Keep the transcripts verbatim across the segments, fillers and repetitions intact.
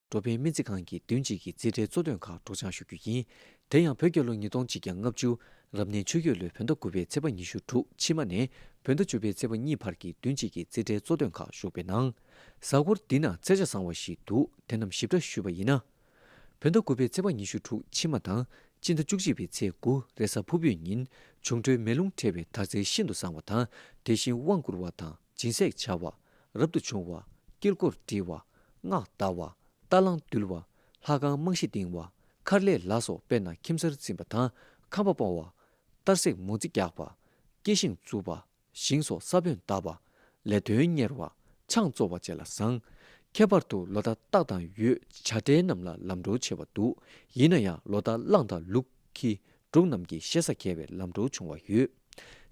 འགྲོ་ཕན་སྨན་རྩིས་ཁང་གི་བདུན་གཅིག་གི་རྩིས་ཁྲའི་གཙོ་དོན་ཁག་སྒྲོག་སྦྱང་ཞུ་རྒྱུ་ཡིན། དེ་ཡང་བོད་རྒྱལ་ལོ་ཉིས་སྟོང་གཅིག་བརྒྱ་ལྔ་བཅུ་རབ་གནས་ཆུ་ཁྱོད་ལོའི་བོད་ཟླ་དགུ་པའི་ཚེས་པ་ཉི་ཤུ་དྲུག་ཕྱི་མ་ནས་བོད་ཟླ་བཅུ་པའི་ཚེས་པ་གཉིས་བར་གྱི་བདུན་གཅིག་གི་རྩིས་ཁྲའི་གཙོ་དོན་ཁག་ཞུགས་པའི་ནང་། གཟའ་འཁོར་འདི་ན་རྩེ་ཆ་བཟང་བ་ཞིག་འདུག་དེ་རྣམས་ཞིབ་ཕྲ་ཞུས་པ་ཡིན་ན། བོད་ཟླ་དགུ་པའི་ཚེས་པ་ཉི་ཤུ་དྲུག་ཕྱི་མ་དང་། སྤྱི་ཟླ་བཅུ་གཅིག་པའི་ཚེས་དགུ་རེས་གཟའ་ཕུར་བུའི་ཉིན། འབྱུང་འཕྲོད་མེ་རླུང་འཕྲད་པའི་དར་ཚིལ་ཤིན་ཏུ་བཟང་བ་དང་། དེ་བཞིན་དབང་བསྐུར་བ་དང་། སྦྱིན་སྲེག་བྱ་བ། རབ་ཏུ་བྱུང་བ། དཀྱིལ་འཁོར་འབྲི་བ། སྔགས་བཟླ་བ། རྟ་གླང་འདུལ་བ། ལྷ་ཁང་རྨང་གཞི་འདིང་བ། མཁར་ལས་ལ་སོགས། དཔེར་ན་ཁྱིམ་གསར་འཛིན་པ་དང་ཁང་པ་སྤོ་བ། གཏར་སྲེག་མོ་རྩིས་རྒྱག་པ། སྐྱེ་ཤིང་བཙུགས་པ། ཞིང་སོགས་ས་བོན་བརྡབ་པ། ལས་དོན་གཉེར་བ། ཆང་བཙོ་བ་བཅས་ལ་བཟང་། ཁྱད་པར་དུ་ལོ་ཟླ་སྟག་དང་ཡོས་བྱ་སྤྲེལ་རྣམས་ལ་ལམ་འགྲོ་ཆེ་བ་འདུག་ཡིན་ན་ཡང་ལོ་ཟླ་གླང་དང་ལུག་ཁྱི་འབྲུག་རྣམས་ཀྱི་གཤེད་ས་འཁེལ་བའི་ལམ་འགྲོ་བྱུང་བ་ཡོད།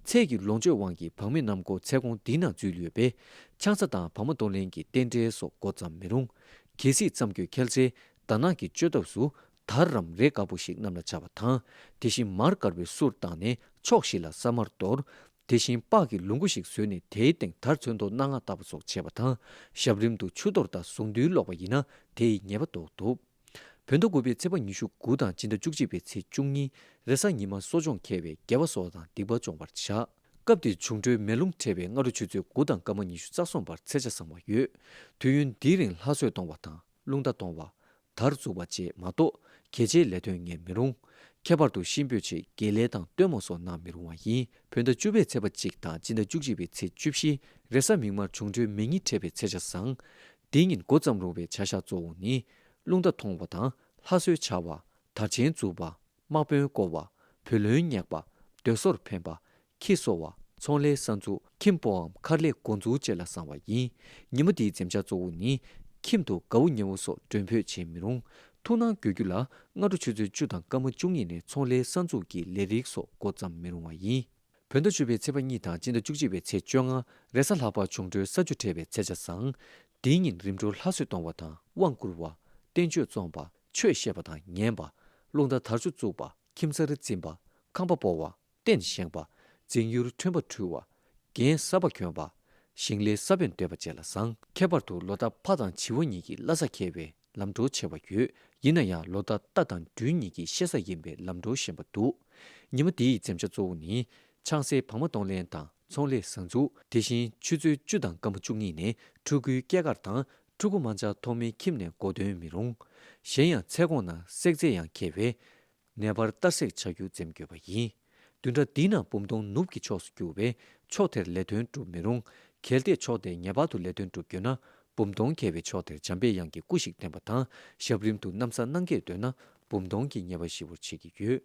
ཚེས་ཀྱི་ལོངས་སྤྱོད་དབང་གིས་བག་མེད་རྣམས་མགོ་ཚེས་གོང་འདི་ན་འཛུལ་ཡོད་པས། ཆང་ས་དང་བག་མ་གཏོང་ལེན་གྱི་རྟེན་འབྲེལ་སོགས་འགོ་བརྩམས་མི་རུང་། གལ་སྲིད་བརྩམས་རྒྱུ་འཁེལ་ཚེ། དར་ནག་གི་བཅོས་ཐབས་སུ། དར་རམ་རས་དཀར་པོ་ཞིག་བསྣམས་ལ་བྱ་བ་དང་། དེ་བཞིན་མར་དཀར་པོའི་གསུར་བཏང་ནས་ཕྱོགས་བཞི་ལ་ས་དམར་གཏོར། དེ་བཞིན་ལྤགས་ཀྱི་ལུང་ཁུག་ཞིག་བཟོས་ནས་དེའི་སྟེང་དར་ཚོན་མདོག་སྣ་ལྔ་བཏགས་པ་སོགས་བྱས་པ་དང་། ཞབས་རིམ་དུ་ཆུ་གཏོར་དང་གཟུངས་འདུས་ཀློག་པ་ཡིན་ན་དེ་ཡི་ཉེས་པ་ཟློག་ཐུབ། བོད་ཟླ་དགུ་པའི་ཚེས་པ་ཉི་ཤུ་དགུ་དང་སྤྱི་ཟླ་བཅུ་གཅིག་པའི་ཚེས་བཅུ་གཉིས་རེས་གཟའ་ཉི་མ་གསོ་སྦྱོང་འཁེལ་བས་དགེ་བ་གསོ་བ་དང་སྡིག་པ་སྦྱོང་བར་བྱ། སྐབས་འདིར་འབྱུང་འཕྲོད་མེ་རླུང་འཕྲད་པས་སྔ་དྲོ་ཆུ་ཚོད་དགུ་དང་སྐར་མ་ཉི་ཤུ་རྩ་གསུམ་བར་ཚེས་ཆ་བཟང་བ་ཡོད། དུས་ཡུན་འདིའི་རིང་ལྷ་གསོལ་གཏོང་བ་དང་རླུང་རྟ་གཏོང་བ། དར་འཛུགས་པ་བཅས་མ་གཏོགས་གལ་ཆེའི་ལས་དོན་གཉེར་མི་རུང་། ཁྱད་པར་དུ་གཤིན་པོའི་ཆེད་དགེ་ལས་དང་སྟོན་མོ་སོགས་གནང་མི་རུང་བ་ཡིན། བོད་ཟླ་བཅུ་པའི་ཚེས་པ་གཅིག་དང་སྤྱི་ཟླ་བཅུ་གཅིག་པའི་ཚེས་བཅུ་བཞི་རེས་གཟའ་མིག་དམར་འབྱུང་འཕྲོད་མེ་གཉིས་འཕྲད་པའི་ཚེས་ཆ་བཟང་། འདི་ཉིན་འགོ་བརྩམས་རུང་བའི་བྱ་བཞག་གཙོ་བོ་ནི། རླུང་རྟ་མཐོང་བ་དང་ལྷ་གསོལ་བྱ་བ། དར་ཆེན་འཛུགས་པ། དམག་དཔོན་བསྐོ་བ། བུ་ལོན་བསྙེགས་པ། སྡོད་སོར་འཕེན་པ། ཁྱི་གསོ་བ། ཚོང་ལས་གསར་འཛུགས། ཁྱིམ་སྤོའམ་མཁར་ལས་འགོ་འཛུགས་བཅས་ལ་བཟང་བ་ཡིན། ཉིན་མོ་འདིའི་འཛེམ་བྱ་གཙོ་བོ་ནི། ཁྱིམ་དུ་དགའ་བོ་ཉེ་བོ་སོགས་མགྲོན་འབོད་བྱེད་མི་རུང་། ཐུགས་སྣང་དགོས་རྒྱུ་ལ། སྔ་དྲོ་ཆུ་ཚོད་བཅུ་དང་སྐར་མ་བཅུ་གཉིས་ནས་ཚོང་ལས་གསར་འཛུགས་ཀྱི་ལས་རིགས་སོགས་འགོ་བརྩམས་མི་རུང་བ་ཡིན། བོད་ཟླ་བཅུ་པའི་ཚེས་པ་གཉིས་དང་སྤྱི་ཟླ་བཅུ་གཅིག་པའི་ཚེས་བཅོ་ལྔ་རེས་གཟའ་ལྷག་པ་འབྱུང་འཕྲོད་ས་བཅུ་འཕྲད་པའི་ཚེས་ཆ་བཟང་། འདིའི་ཉིན་རིམ་གྲོར་ལྷ་གསོལ་གཏོང་བ་དང་དབང་བསྐུར་བ། བསྟན་བཅོས་རྩོམ་པ། ཆོས་བཤད་པ་དང་ཉན་པ། རླུང་རྟ་དར་ཆུ་བཙུགས་པ། ཁྱིམ་གསར་འཛིན་པ། ཁང་པ་སྤོ་བ། རྟེན་བཞེངས་པ། རྫིང་ཡུར་ཁྲོན་པ་འཁྲུ་བ། རྒན་གསར་པ་གྱོན་པ། ཞིང་ལས་ས་བོན་འདེབས་པ་བཅས་ལ་བཟང་། ཁྱད་པར་དུ་ལོ་ཟླ་ཕག་དང་བྱི་བ་གཉིས་ཀྱི་བླ་གཟའ་འཁེལ་བས་ལམ་འགྲོ་ཆེ་བ་ཡོད། ཡིན་ན་ཡང་ལོ་ཟླ་རྟ་དང་སྦྲུལ་གཉིས་ཀྱི་གཤེད་གཟའ་ཡིན་པས་ལམ་འགྲོ་ཞན་པ་འདུག་ཉིན་མོ་འདིའི་འཛེམ་བྱ་གཙོ་བོ་ནི། ཆང་སའི་བག་མ་གཏོང་ལེན་དང་ཚོང་ལས་གསར་འཛུགས། དེ་བཞིན་ཆུ་ཚོད་བཅུ་དང་སྐར་མ་བཅུ་གཉིས་ནས་ཕྲུ་གུའི་སྐྱེས་སྐར་དང་ཕྲུ་གུ་མ་འཇགས་ཐོག་མའི་ཁྱིམ་ནས་འགོ་འདོན་མི་རུང་། གཞན་ཡང་ཚེས་གོང་ན་བསྲེག་རྫས་ཡང་འཁེལ་བས། ནད་པར་གཏར་སྲེག་བྱ་རྒྱུ་འཛེམ་དགོས་པ་ཡིན། བདུན་ཕྲག་འདིའི་ནང་འབུམ་སྟོང་ནུབ་ཀྱི་ཕྱོགས་སུ་རྒྱུ་བས་ཕྱོགས་དེར་ལས་དོན་སྒྲུབ་མི་རུང་། གལ་ཏེ་ཕྱོགས་དེར་ངེས་པར་དུ་ལས་དོན་སྒྲུབ་དགོས་ན། འབུམ་སྟོང་འཁེལ་བའི་ཕྱོགས་དེར་འཇམ་པའི་དབྱངས་ཀྱི་སྐུ་ཞིག་བསྟེན་པ་དང་ཞབས་རིམ་དུ་གནམ་ས་སྣང་གས་འདོན་ན་འབུམ་སྟོང་གི་ཉེས་པ་ཞི་བར་བྱེད་ཀྱི་ཡོད།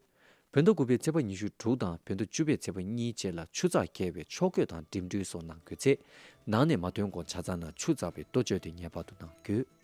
བོད་ཟླ་དགུ་པའི་ཚེས་པ་ཉི་ཤུ་དྲུག་དང་བོད་ཟླ་བཅུ་པའི་ཚེས་པ་གཉིས་བཅས་ལ་ཆུ་ཚགས་འཁེལ་བའི་ཕྱོགས་བགོས་དང་འགྲིམ་འགྲུལ་སོགས་གནང་དགོས་ཚེ། ནང་ནས་མ་ཐོན་གོང་ཇ་ཚང་ནང་ཆུ་འཛག་པའི་ལྟོ་སྤྱོད་དེ་ངེས་པར་དུ་གནང་དགོས།